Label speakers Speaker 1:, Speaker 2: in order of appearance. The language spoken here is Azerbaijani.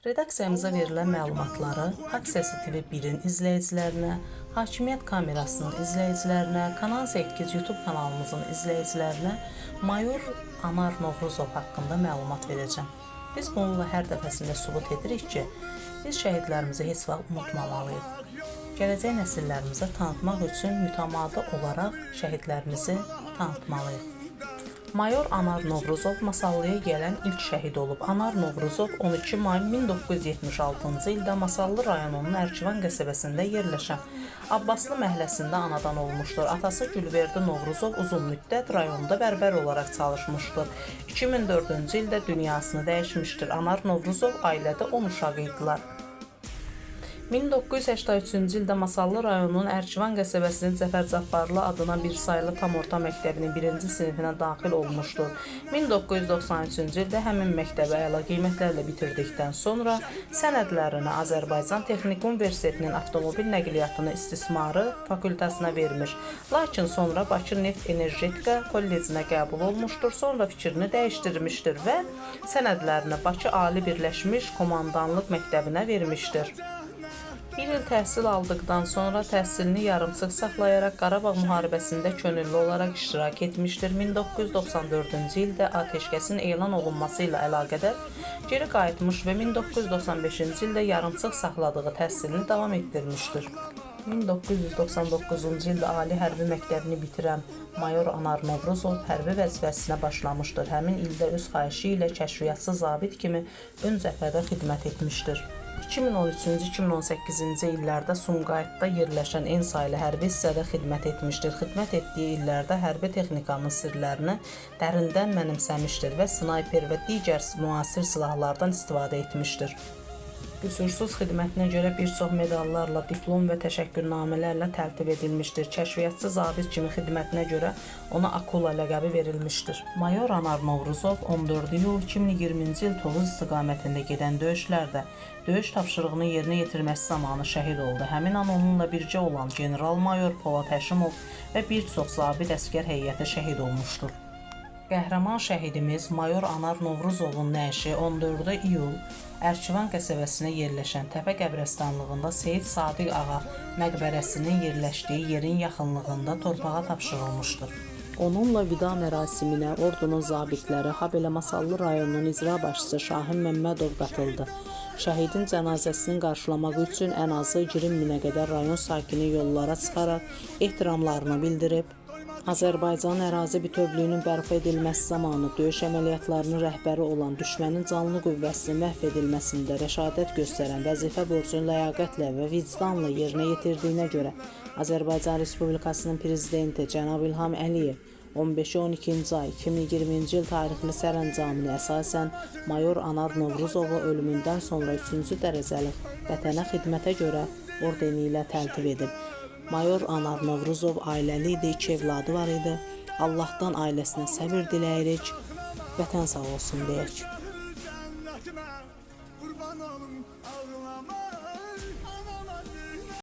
Speaker 1: Redaksiyamıza verilən məlumatları Haqq Səsi TV 1-in izləyicilərinə, Hakimiyyət kamerasının izləyicilərinə, Kanal 8 YouTube kanalımızın izləyicilərinə mayor Anar Novruzov haqqında məlumat verəcəm. Biz bununla hər dəfəsində sübut edirik ki, biz şəhidlərimizi heç vaxt unutmamalıyıq. Gələcək nəsillərimizə tanıtmaq üçün mütəmadi olaraq şəhidlərimizi tanıtmalıyıq. Mayor Anar Novruzov Masallıya gələn ilk şəhid olub. Anar Novruzov 12 may 1976-cı ildə Masallı rayonunun Ərkivan qəsəbəsində yerləşən Abbaslı məhəlləsində anadan olmuşdur. Atası Gülverdi Novruzov uzun müddət rayonda bərbər olaraq çalışmışdır. 2004-cü ildə dünyasını dəyişmişdir. Anar Novruzov ailədə 10 uşaq idilər. 1983-cü ildə Masallı rayonunun Ərkivan qəsəbəsinin Cəfər Cabbarlı adına bir saylı tam orta məktəbinin birinci sinifinə daxil olmuşdur. 1993-cü ildə həmin məktəbi əla qiymətlərlə bitirdikdən sonra sənədlərini Azərbaycan Texniki Universitetinin Avtomobil Nəqliyyatını İstismarı fakültəsinə vermiş. Lakin sonra Bakı Neft Energetika Kollecinə qəbul olmuşdur. Sonra fikrini dəyişdirmişdir və sənədlərini Bakı Ali Birləşmiş Komandanlıq Məktəbinə vermişdir. Bir il təhsil aldıqdan sonra təhsilini yarımçıq saxlayaraq Qarabağ müharibəsində könüllü olaraq iştirak etmişdir. 1994-cü ildə atəşkəsin elan olunması ilə əlaqədar geri qayıtmış və 1995-ci ildə yarımçıq saxladığı təhsilini davam etdirmişdir. 1999-cu ildə Ali Hərbi Məktəbini bitirən mayor Anar Novruzov hərbi vəzifəsinə başlamışdır. Həmin ildə öz xahişi ilə kəşfiyyatçı zabit kimi ön cəbhədə xidmət etmişdir. 2013-2018-ci illərdə Sumqayıtda yerləşən N saylı hərbi hissədə xidmət etmişdir. Xidmət etdiyi illərdə hərbi texnikanın sirlərini dərindən mənimsəmişdir və snayper və digər müasir silahlardan istifadə etmişdir. Qüsursuz xidmətinə görə bir çox medallarla, diplom və təşəkkürnamələrlə təltif edilmişdir. Kəşfiyyatçı zabit kimi xidmətinə görə ona Akula ləqəbi verilmişdir. Mayor Anar Novruzov 14 iyul 2020-ci il Tovuz istiqamətində gedən döyüşlərdə döyüş tapşırığını yerinə yetirməsi zamanı şəhid oldu. Həmin an onunla birgə olan general-mayor Polad Həşimov və bir çox zabit əsgər heyəti şəhid olmuşdur. Qəhrəman şəhidimiz mayor Anar Novruzovun nəşi 14 iyul Ərkivan qəsəbəsində yerləşən Təpə qəbiristanlığında Seyid Sadiq Ağa məqbərəsinin yerləşdiyi yerin yaxınlığında torpağa tapşırılmışdır. Onunla vida mərasiminə ordunun zabitləri, habelə Masallı rayonunun icra başçısı Şahin Məmmədov qatıldı. Şəhidin cənazəsini qarşılamaq üçün ən azı 20 minə qədər rayon sakini yollara çıxaraq ehtiramlarını bildirib. Azərbaycanın ərazi bütövlüyünün bərpa edilməsi zamanı döyüş əməliyyatlarının rəhbəri olan düşmənin canlı qüvvəsinin məhv edilməsində rəşadət göstərən, vəzifə borcunu ləyaqətlə və vicdanla yerinə yetirdiyinə görə Azərbaycan Respublikasının Prezidenti cənab İlham Əliyev 15-12-ci ay 2020-ci il tarixli sərəncamına əsasən mayor Anar Novruzovu ölümündən sonra 3-cü dərəcəli vətənə xidmətə görə ordeni ilə təltif edib. Mayor Anar Novruzov ailəli idi, 2 evladı var idi. Allahdan ailəsinə səbir diləyirik. Vətən sağ olsun deyək.
Speaker 2: Cənnətimə qurban olum ağlama.